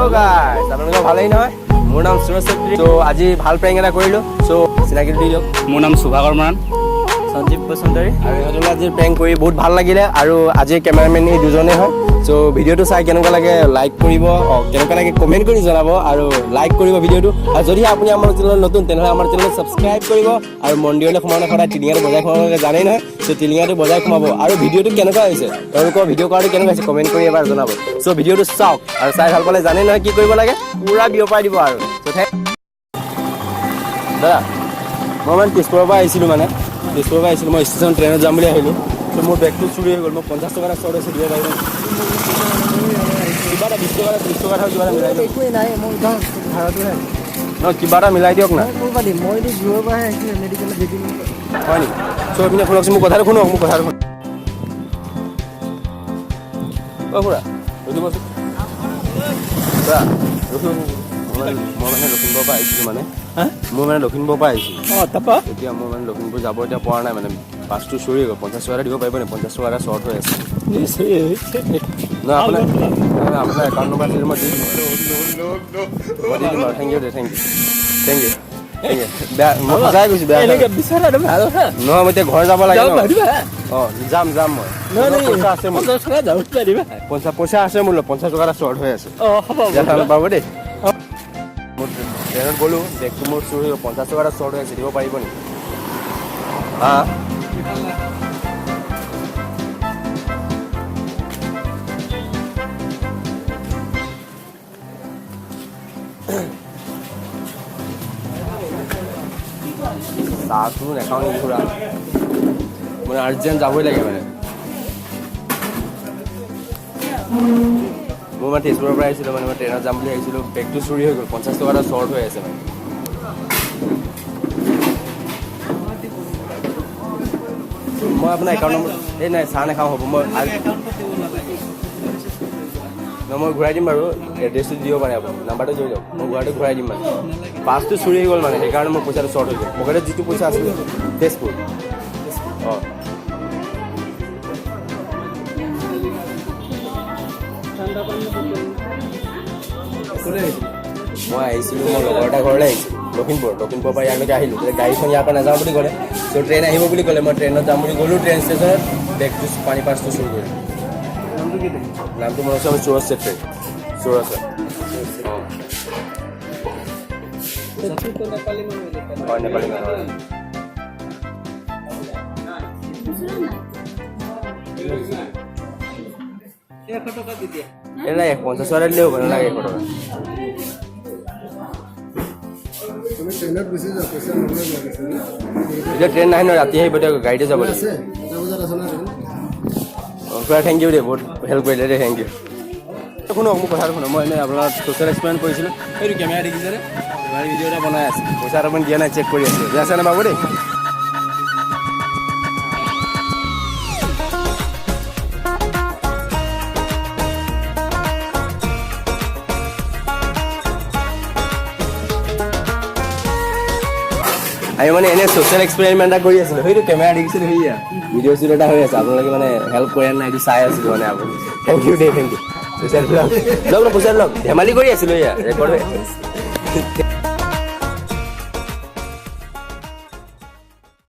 Hello' guys, আপোনালোকৰ ভালেই নহয়? মোৰ নাম সুৰজ চেত্ৰী। ত' আজি ভাল প্ৰেংক এটা কৰিলোঁ। চ' চিনাকিটো দি দিয়ক। মোৰ নাম শুভাকৰ মৰাণ। সঞ্জীৱ বসুমতাৰী। আৰু ইহঁতলৈ আজি প্ৰেংক কৰি বহুত ভাল লাগিলে। আৰু আজিৰ কেমেৰামেন এই দুজনেই হয়। চ' ভিডিঅ'টো চাই কেনেকুৱা লাগে লাইক কৰিব, অঁ, কেনেকুৱা লাগে কমেণ্ট কৰি জনাব আৰু লাইক কৰিব ভিডিঅ'টো। আৰু যদি আপুনি আমাৰ চেনেলত নতুন, তেনেহ'লে আমাৰ চেনেলত ছাবস্ক্ৰাইব কৰিব। আৰু মন্দিৰলৈ সোমাওঁতে সদায় টিলিঙাটো বজাই সোমাব লাগে, জানেই নহয়? চ' টিলিঙাটো বজাই সোমাব। আৰু ভিডিঅ'টো কেনেকুৱা হৈছে, তেওঁলোকৰ ভিডিঅ' কৰাটো কেনেকুৱা হৈছে, কমেণ্ট কৰি এবাৰ জনাব। চ' ভিডিঅ'টো চাওক আৰু চাই ভাল পালে জানেই নহয় কি কৰিব লাগে? পূৰা বিয়পাই দিব। আৰু চ' thank দাদা, মই মানে তেজপুৰৰ পৰা আহিছিলোঁ, মানে তেজপুৰৰ পৰা আহিছিলোঁ। মই ষ্টেচন ট্ৰেইনত যাম বুলি আহিলোঁ। ত' মোৰ বেগটো চুৰি হৈ গ'ল। মই 50 টকা এটা শ্বৰ্ট হৈছে, দিব পাৰিব নেকি? কিবা এটা 20 টকা এটা, 30 টকা এটা, কিবা এটা মিলাই দিয়ক। একোৱেই নাই, মই ভাড়াটোহে। নহয়, কিবা এটা মিলাই দিয়ক না। মই ক'ৰ পৰা দিম? মই এতিয়া দূৰৰ পৰাহে আহিছোঁ, মেডিকেলত দি দিম। হয় নেকি? চ' এইপিনে শুনকচোন, মোৰ কথাটো শুনক, মোৰ কথাটো শুনক। অ' খুৰা, ৰখিবচোন। খুৰা, ৰখিব। মই মানে লখিমপুৰৰ পৰা আহিছিলোঁ মানে। মই মানে লখিমপুৰৰ পৰা আহিছিলোঁ। অঁ, তাৰপৰা? এতিয়া মই মানে লখিমপুৰ যাব এতিয়া পৰা নাই, মানে পাৰ্চটো চুৰি হৈ গ'ল। 50 টকা এটা দিব পাৰিব নেকি? 50 টকা এটা শ্বৰ্ট হৈ আছে। নহয়, আপোনাৰ একাউণ্ট নম্বৰ আছিলে, মই দি দিম, মই দি দিম বাৰু। Thank U দেই, thank U, thank U, thank U. বেয়া, মই সঁচাই কৈছোঁ, বেয়া এনেকৈ বিচাৰাটো ভাল হা। নহয়, মই এতিয়া ঘৰ যাব লাগে যাব ন। পাৰিবা? অঁ, যাম যাম মই। নহয়। পইচা আছে মোৰ। 50 টকা যাব পাৰিবা? 50 পইচা আছে মোৰ লগত, 50 টকা এটা শ্বৰ্ট হৈ আছে। অঁ, হ'ব। বেয়া নাপাব দেই। মোৰ ট্ৰেইনত গ'লোঁ, বেগটো মোৰ চুৰ হৈ গ'ল, 50 টকা এটা শ্বৰ্ট হৈ আছে, দিব পাৰিব নেকি? হা, চাহটো নাখাওঁ নেকি খুৰা? মানে আৰ্জেণ্ট যাবই লাগে। মানে মোৰ মানে তেজপুৰৰ পৰা আহিছিলোঁ, মানে মই ট্ৰেইনত যাম বুলি আহিছিলোঁ। বেগটো চুৰি হৈ গ'ল, 50 টকা এটা শ্বৰ্ট হৈ আছে। মানে মই আপোনাৰ একাউণ্ট নম্বৰ, এই নাই, চাহ নাখাওঁ, হ'ব। মই মই ঘূৰাই দিম বাৰু। এড্ৰেছটো দিব পাৰে আপুনি, নাম্বাৰটো লৈ যাওক, মই ঘূৰাটো ঘূৰাই দিম। মানে পাৰ্চটো চুৰি হৈ গ'ল, মানে সেইকাৰণে মোৰ পইচাটো শ্বৰ্ট হৈ গ'ল, পকেটত যিটো পইচা আছিলে। তেজপুৰ, অঁ। মই আহিছিলোঁ, মই লগৰ এটা ঘৰলৈ আহিছিলোঁ লখিমপুৰ। লখিমপুৰৰ পৰা ইয়ালৈকে আহিলোঁ। তেতিয়া গাড়ীখন ইয়াৰ পৰা নাযাওঁ বুলি ক'লে। চ' ট্ৰেইন আহিব বুলি ক'লে, মই ট্ৰেইনত যাম বুলি গ'লোঁ। ট্ৰেইন ষ্টেচনত বেগটো, পানী পাৰ্চটো চুৰ কৰিলোঁ। নামটো মনত আছে, সুৰজ চেত্ৰী, সুৰজ, হয়। হয়, নেপালী মানুহ হয়। 100 টকা দি দিয়া। এই নাই, 50 টকা দিলেও হ'ব, নালাগে 100 টকা। তুমি ট্ৰেইনত গুচি যোৱা, পইচা নলয় লাগিছে। এতিয়া ট্ৰেইন নাহে নহয়, ৰাতি আহিব, এতিয়া গাড়ীতে যাব লাগিব। আছে, 1 বজাত আছে না ট্ৰেইন? অঁ খুৰা, thank U দেই, বহুত হেল্প কৰিলে দেই, thank U. শুনক, মোৰ কথাটো শুনক। মই এনেই আপোনাৰ ছ'চিয়েল এক্সপেৰিমেণ্ট কৰিছিলোঁ। সেইটো কেমেৰা দেখিছেনে? কেমেৰা ভিডিঅ' এটা বনাই আছে। পইচা অলপমান দিয়া নাই, চেক কৰি আছোঁ। বেয়া চেয়া নাপাব দেই। আমি মানে এনেই ছ'চিয়েল এক্সপেৰিমেণ্ট এটা কৰি আছিলোঁ। সেইটো কেমেৰা দেখিছিলোঁ, সেয়া ভিডিঅ' চিডিঅ' এটা হৈ আছে। আপোনালোকে মানে হেল্প কৰে নাই, এইটো চাই আছিলোঁ। মানে আপুনি, thank U দেই, thank U. পইচা লওক, লওক ন, পইচা লওক। ধেমালি কৰি আছিলোঁ, এয়া ৰেকৰ্ড হৈ আছে।